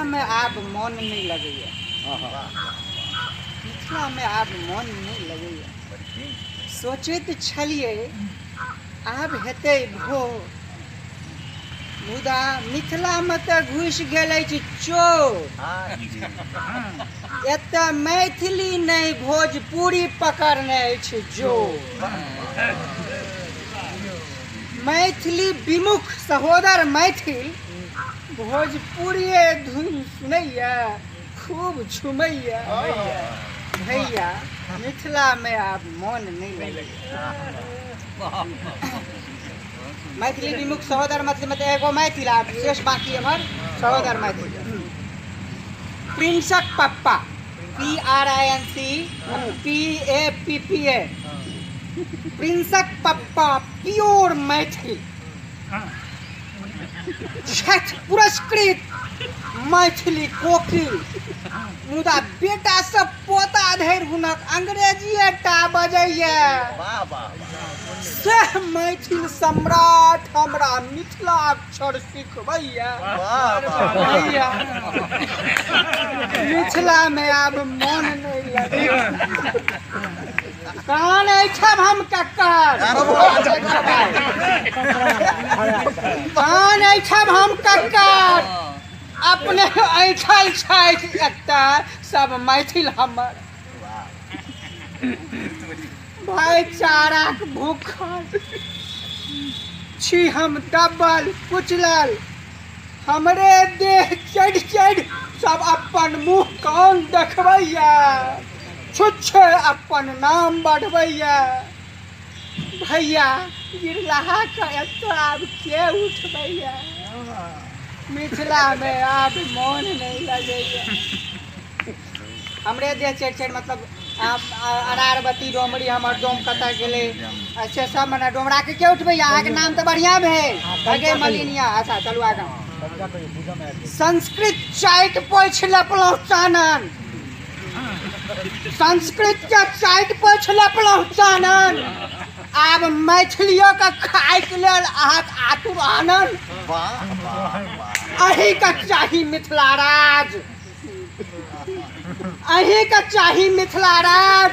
मिथिलामे आब मन नहि लगैया, मिथिलामे आब मन नहि लगैया। सोचैत छलियै आब हेतै भोर, मुदा मिथिलामे तऽ घुसि गेल अछि चोर। एतऽ मैथिली नहि भोजपुरी पकड़ने अछि जोर। मैथिली विमुख सहोदर मैथिल भोजपुरिये धुन सुनैया, खूब झुमैया। भैया मिथिलामे आब मन नहि लगैया। मैथिली विमुख सहोदर मैथिली मतलब एगो मैथिल आ शेष बाकी हमर सहोदर मैथिल। प्रिंसक पप्पा, PRINC PAPPA, प्रिंसक पप्पा प्योर मैथिल छथि, पुरस्कृत मैथिली कोकिल। मुदा बेटा सब पोता धरि हुनक अंग्रेजीए टा बजैया। सह मैथिल सम्राट हमरा मिथिला अक्षर सिखबैया। भैया मिथिलामे आब मन नहि लगैया। कान ऐठब हम कक्कर, कान ऐठब हम कक्कर, अपने ऐठल छथि एतऽ सब मैथिल हमर। भाईचाराक भूखल छी हम, दबल कुचलल, हमरे देह चढ़ि चढ़ि सब अपन मुँह कान देखबैया, छुच्छे अपन नाम बढ़बैया। भैया गिरलाहा के एतऽ आब के उठबैया। मिथिलामे आब मन नहि लगैया। हमरे देह चढ़ि चढ़ि मतलब अनारबती डोमरी हमर डोम कतऽ गेलै, अच्छा सब मने डोमरा के के उठबैया। अहाँके नाम तऽ बढ़िआँ भेल अगे मलिनिया। अच्छा चलू आगाँ। संस्कृत चाटि पोछि लपलहुँ चानन, संस्कृत के चाटि पोछि लपलहुँ चानन, आब मैथिलियो के खायके लेल अहाँके आतुर आनन। अहीँके चाही मिथिला राज, अहीँके चाही मिथिला राज।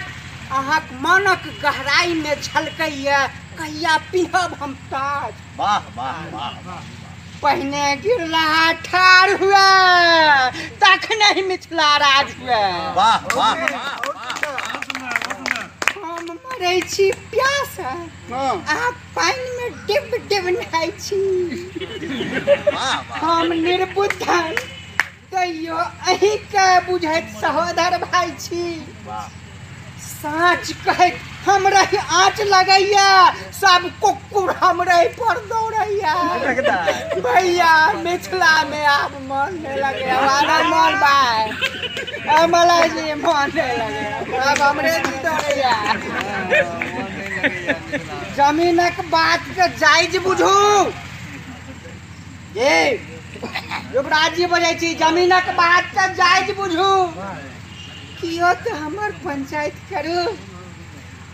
अहाँक मनक गहराइमे झलकैया कहिया पिहब हम ताज। वाह वाह वाह। पहिने गिरला ठाढ़ हुए तखने मिथिला राज हुए। वाह वाह। हम मरै छी प्यास, अहाँ पानिमे डिब डिब नहाइ छी। हम निर्बुद्धन तैयो अहीँके बुझैत सहोदर भाइ छी। साँच कहैत हमरे आँच लगैया, सब कुकुर हमरे पर दौड़ैया। भैया मिथिलामे आब मन नहि लगैया। मन भाइ मलाई जी मन नहि लगैया, आब हमरे जी दौड़ैया। जमीनक बातके जायज बुझू। ये युवराज जी बजै छी, जमीनक बातके जायज बुझू। कियो तऽ हमर पंचायत करू,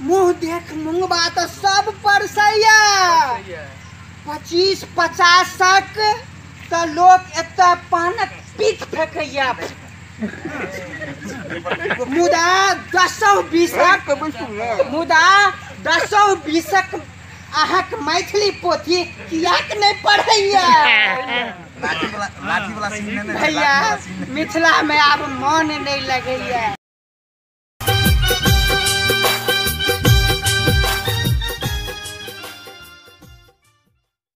मुँह देख मुँगबा तऽ सब परसैया। 25-50 तऽ लोक एतऽ पानक पीक फेकैया, मुदा 10-20 मुदा 10-20 अहाँक मैथिली पोथी कियाक नहि पढ़ैया। भैया मिथिलामे आब मन नहि लगैया।